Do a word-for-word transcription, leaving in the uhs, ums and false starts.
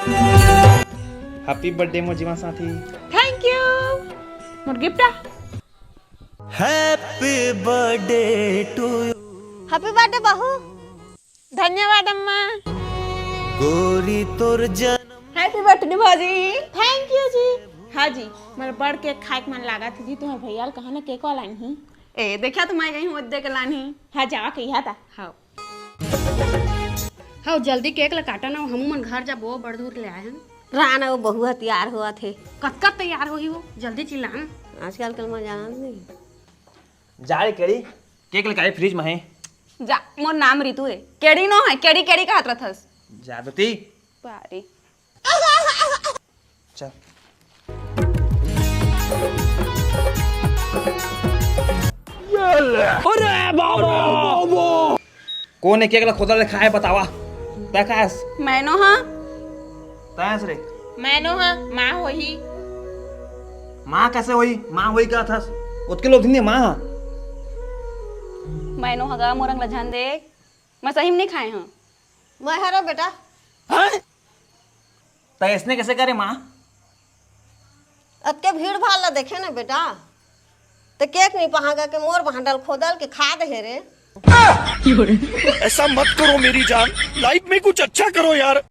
Happy birthday मोर जीवन साथी। Thank you। Mor gift आ। Happy birthday to you। Happy birthday बहू। धन्यवाद अम्मा। गोरी तोर जन्म। Happy birthday भौजी। Thank you जी। हाँ जी, मोर बड़ cake खाए के मन लागत हे जी, तुम्हार भैया ल कहा ना cake वाला नहीं। ए, देखा तो मैं गई हूँ, दे के लानी। हाँ, जावा कहिया था। हाँ। हव, जल्दी cake ल काटा ना, हमू मन घर जाबो, बड़ दूर ले आए हन। रहा ना, वो बहू ह तैयार होवत हे। कतका तैयार होही वो, जल्दी चिल्ला ना। आजकल कल मैं जानत नहीं। जा रे केड़ी, cake ल काहे fridge में हे? जा, मोर नाम रितु हे, केड़ी नो हे, केड़ी केड़ी कहत रथस। जा बेटी। बारी। चल। अरे बाबा! कोन हे cake ला खोदा ले खाए बतावा? तै कायस? मैं नो हाँ। तैस रे? मैं नो हाँ, माँ होही। माँ कैसे होही? माँ होही का थस? ओतके लोग नहीं माँ हाँ। मैं नो हगा मोरंग ला झन देख। मैं सही में नहीं खाए हाँ। मैं हरो बेटा। हाँ? तै ऐसने कैसे करे माँ? अतके भीड़ भाड़ ला देखे ना बेटा, त cake नहीं पहागा के मोर भांडल खोदल के खा दे हे रे। ऐसा मत करो मेरी जान, life में कुछ अच्छा करो यार।